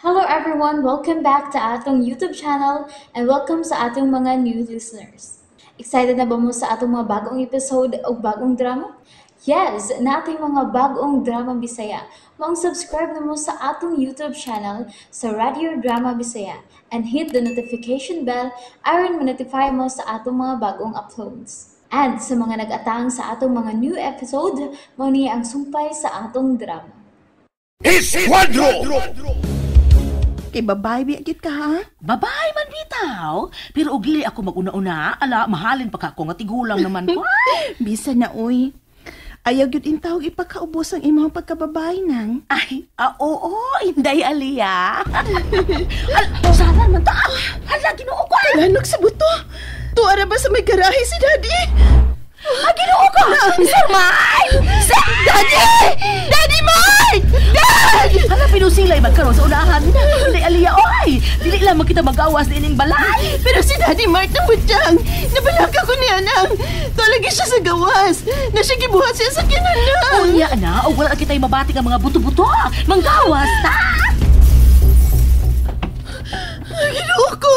Hello everyone! Welcome back to atong YouTube channel and welcome sa atong mga new listeners. Excited na ba mo sa atong mga bagong episode o bagong drama? Yes! Nating mga bagong drama Bisaya. Maong subscribe na mo sa atong YouTube channel sa Radio Drama Bisaya and hit the notification bell aron ma-notify mo sa atong mga bagong uploads. And sa mga nag-atang sa atong mga new episode, mao ni ang sumpay sa atong drama. Esquadro! Kay babae biya gyud ka ha? Babae man bitaw. Pero ugli ako maguna-una, ala mahalin pa ka ko nga tigulang naman ko. Bisa na oy. Ayaw gyud intawag ipakaubos ang imong pagkababae nang. Ay, oo, Inday Aliyah. Sana man ta. Hala, Ginoo ko. Lanok sa buto. Tuara ba sa may garahe si Daddy? Ah, Ginoo ko. Sir Mike! Sir! Daddy! Daddy Mike! Dad! Hala, pinusilay magkaroon sa unahan. Inday Aliyah, oy! Dili lamang kita magawas nining balay. Pero si Daddy Mark na butyang. Nabalaka ko niya nang. Talagi siya sa gawas. Na siya gibuhat siya sa kinanang. Unya na, o wala kita'y mabati nga mga buto-buto. Manggawas ta! Ginoo ko!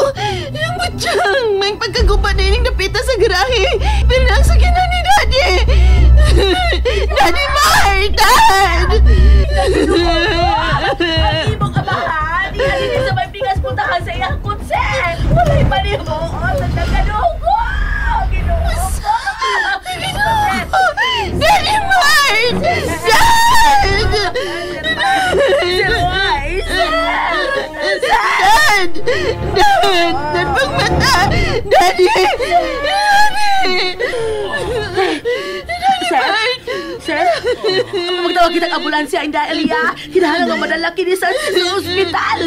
Yung butyang! May pagkagupa na ining napita sa garahe. Pero nang sa kinan ni Daddy! Daddy Mark! Dad! Ang imong amahan, ihalin sa may bigas puntahan sa iyang kutse. Wala'y panimuot at nagkadugo! Ginoo ko! Daddy Mark! Dad! Sir Wise! Dad! Dad! Dad, pagmata! Daddy! Daddy! Daddy Sir? Mark! Sir? Magtawag kitang ambulansya, Inday Aliyah. Kinahanglan nga madala kini sa ospital.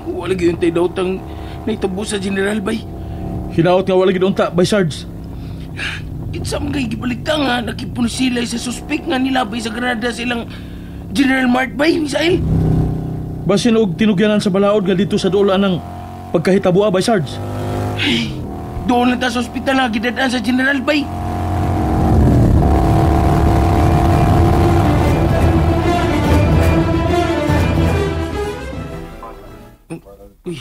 Wala gyud tay daotang naitabo sa General bay. Hinaot nga wala gid unta bay Sarge. Kinsa man kay gibaligta nga nakipunsilay sa suspect nga nilabay sa granada silang General Mart bay, Misael. Basin og tinugyanan sa balaod nga dito sa duolan ng pagkahitaboa bay Sarge. Ay, doon na ta sa ospital nga gidadaan sa General bay. Uy,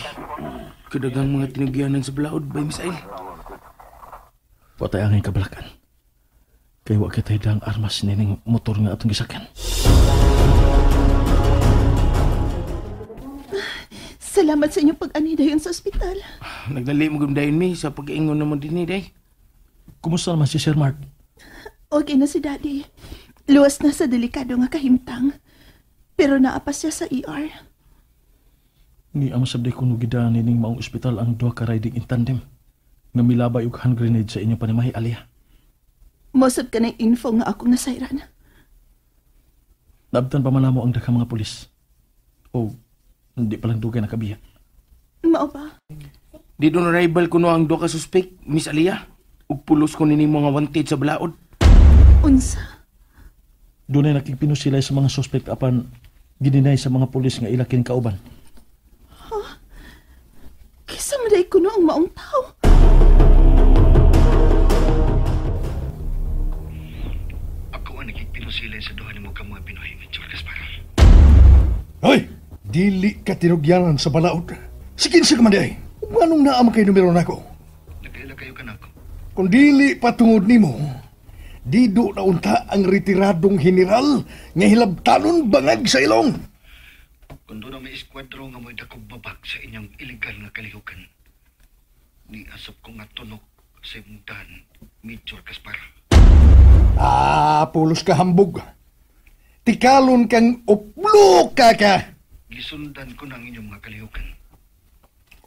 kadagang mga tinugyanan sa balaod bay, Misael. Patay ang kabalakan. Kay wa kitay dang armas nining motor nga atong gisakyan. Salamat sa inyong pag-ani dayon sa ospital. Nagdali mo gud dayon mi sa pag-ingon namo dinhi day. Kumusta naman si Sir Mark? Okay na si Daddy. Luwas na sa delikado nga kahimtang. Pero naa pa siya sa ER. Ni ang sabdi kuno gidaan nining maong ospital ang duha ka riding in tandem nga milabay og hand grenade sa inyong panimahi, Aliyah. Mosab ka ng info nga akong nasayran. Naabtan pa man namo ang daghang mga pulis. O hindi palang dugay nakabiya. Mao ba? Di doon rival kuno ang duha ka suspect, Miss Aliyah. Ug pulos ko nini mga wanted sa balaod. Unsa? Dunay nakigpinusilay sa mga suspect apan gininay sa mga pulis nga ila kini kauban. Huh? Kisa man day kuno ang maong tao. Ako ang nakigpinusilay sa duha nimo ka mga Pinoy, Major Gaspar. Hoy! Dili ka tinugyanan sa balaod. Sige sa kamanday. Anong naam kay numero nako? Nakaila kayo kanako. Kung dili patungod nimo, dido na unta ang retiradong general nga hilabtanon bangag sa ilong. Kung doon ang may eskwedro nga mo'y dakog babag sa inyong illegal nga kalihukan, ni asap ko nga tunok sa imong daan, Major Gaspar. Ah, pulos ka hambog. Tikalon kang uplok ka ka. Gisundan ko ng inyong mga kalihukan.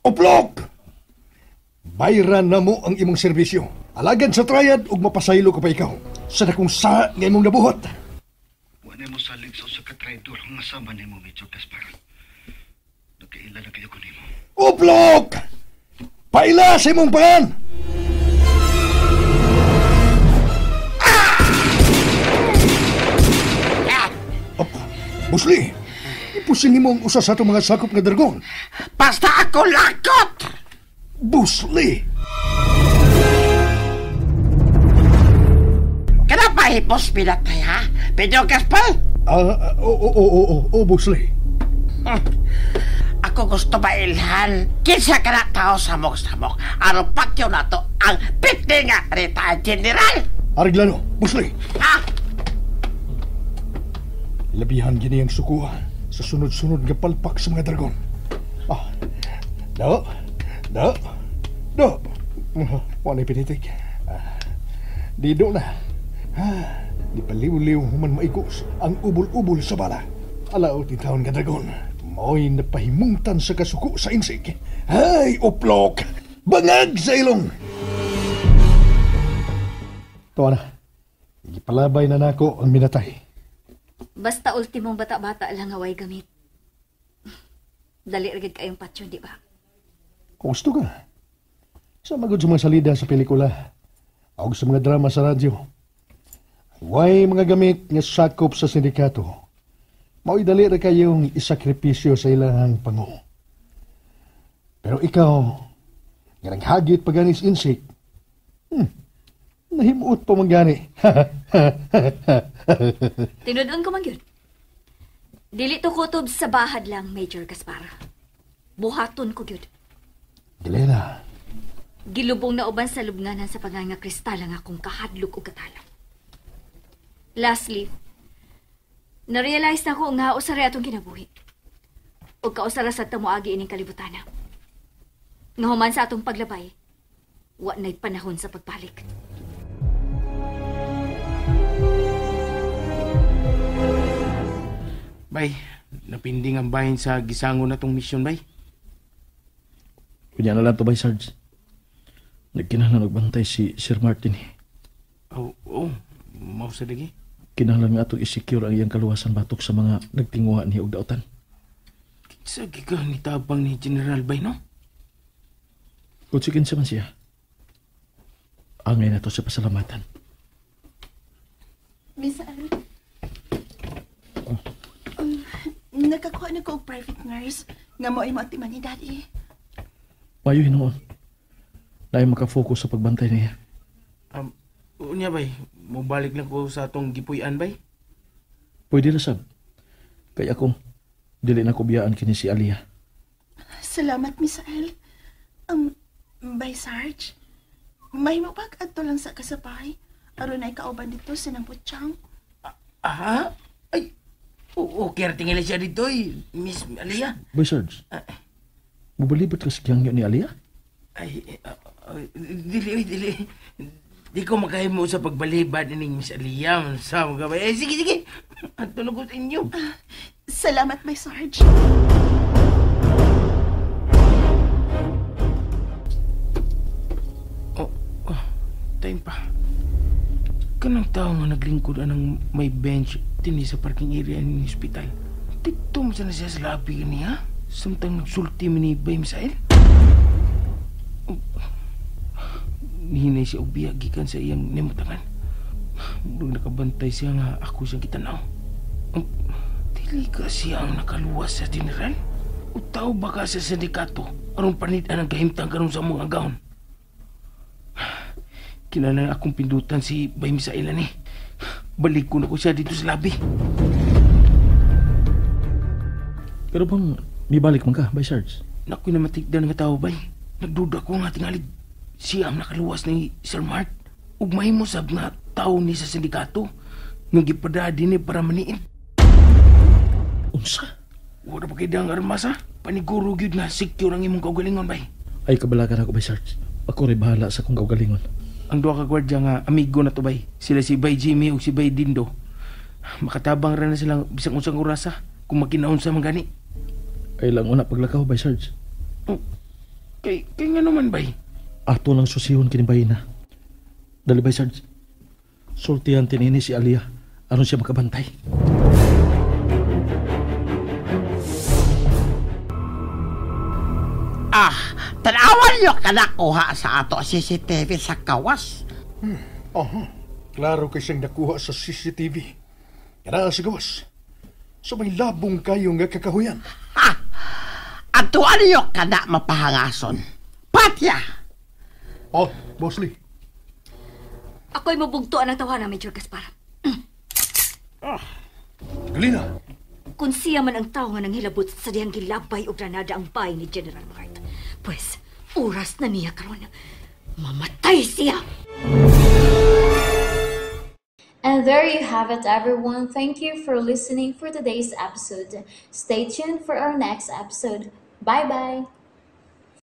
Uplok! Bayran na mo ang imong serbisyo. Alagad sa triad ug mapasaylo ka pa ikaw. Sa dakong sa nga imong nabuhat. Wa na mo salig sa usa ka traidor nga sama nimo, Major Gaspar. Nagkaila na kayo ko nimo. Uplok! Paila sa imong pangan! Ah! Busli, ipusin nimo ang usa sa atong mga sakop nga dragon. Basta ako lakot! Busli! Kana pa hipos pinatay, ha? Pedro Gaspar? Oo, Busli. Ako gusto mailhan. Kinsa ka na tao samok-samok. Aron patyo na to ang pitli nga retired general. Ariglano, Busli. Ha? Labihan gini ang sukuha sa sunod-sunod nga palpak sa mga dragon. Ah, do. Wala pinitik. Dido na. Di paliw-liw human maigos ang ubol-ubol sa bala. Alaot ni taon nga dragon. Mo'y napahimungtan sa kasuko sa insik. Ay, uplok! Bangag sa ilong! Tuwa na. Ipalabay na nako ang minatay. Basta ultimong bata-bata lang away gamit. Dali ra gid kayong patyon, di ba? Kung gusto ka. Sa magod sa mga salida sa pelikula, o sa mga drama sa radyo, way mga gamit nga sakop sa sindikato, mao'y dali ra kayong isakripisyo sa ilang pango. Pero ikaw, nga naghagit pa ganis insik, nahimuot pa man gani. Tinudon ko man yun. Dili to kutob sa bahad lang, Major Gaspar. Buhaton ko yun. Gilena. Gilubong na uban sa lubnganan sa panganga kristal ang akong kahadlok o katalam. Lastly, na-realize na ko nga usara atong kinabuhi. O kausara sa tamuagi ining kalibutana. Nga human sa atong paglabay, wa na'y panahon sa pagbalik. Bay, napinding ang bahin sa gisango na tong misyon, bay. Kunya na lang to, bay, Sarge. Nagkinahanglan og bantay si Sir Martin. Oo, mao sa lagi. Kinahanglan nga atong i-secure ang iyang kaluwasan batok sa mga nagtinguha ni og dautan. Kinsa gikan ni tabang ni General, bay, no? Kung si kinsa man siya, angay na to sa pasalamatan. Miss Anne, nakakuha na ko og private nurse nga mo ay maatiman ni Daddy. Mayo hinuon. Dahil makafocus sa pagbantay niya. Unya, bay, mobalik lang ko sa atong gipuy-an, bay. Pwede na, sab. Kaya akong dili na kubiyaan kini si Aliyah. Salamat, Miss El. Bay Sarge, may mapag-adto lang sa kasabay. Aron ay kauban dito sa nang putyang. Aha? Ay, okay, tingin siya dito, eh, Miss Aliyah. Bay Sarge, mubalibot ka sa kiyangyo ni Aliyah? Ay, dili, dili. Di ko makahimo sa pagbalibad ni Miss Aliyah. Sa mga bay. Eh, sige, sige. Ato na ko sa inyo. Salamat, Bay Sarge. Oh, time pa. Kanang tao nga naglingkod anang may bench dinhi sa parking area ng ospital. Dito mo sana siya sa labi niya. Samtang nagsulti mi ni Bay Misael. Nihinay siya og biya gikan sa iyang nimutangan. Murag nakabantay siya nga ako siyang kitanaw. Dili ka siya ang nakaluwas sa general? O tao ba ka sa sindikato aron panid-an ang kahimtang karon sa among agawon? Kinahanglan akong pindutan si Bay Misael ani. Balik ko na ko siya dito sa labi. Pero bang mibalik man ka, Bay Sarge? Nakoy namatigdan nga tao, bay. Nagduda ko nga tingalig siya ang nakaluwas ni Sir Mart. Ug mahimo sab nga tao ni sa sindikato nga gipada dinhi para maniid. Unsa? Wala pa kay dang armas, ha? Paniguro gyud nga secure ang imong kaugalingon, bay. Ay, kabalakan ako, Bay Sarge. Ako rin bahala sa akong kaugalingon. Ang duha ka gwardiya nga amigo na to, bay. Sila si Bay Jimmy ug si Bay Dindo. Makatabang ra na silang bisang unsang orasa kung makinaon sa man gani. Ay lang una paglakaw, Bay Sarge. Oh, kay nga naman, bay. Ato lang susihon kini bay na. Dali, Bay Sarge. Sultihan tinini si Aliyah aron siya makabantay. Tanawan niyo ka nakuha sa ato CCTV sa kawas. Klaro kay siyang nakuha sa CCTV. Kana sa gawas. Sa may labong kayo nga kakahuyan. Ha! Atuan niyo ka na mapahangason. Patya! Oh, Boss Lee. Ako'y mabugtuan ang tawana, Major Gaspar. Galina! Kung siya man ang tao nga nanghilabot sa dihang gilabay og granada ang bahay ni General Mart, pues, oras na niya karon. Mamatay siya! And there you have it, everyone. Thank you for listening for today's episode. Stay tuned for our next episode. Bye bye.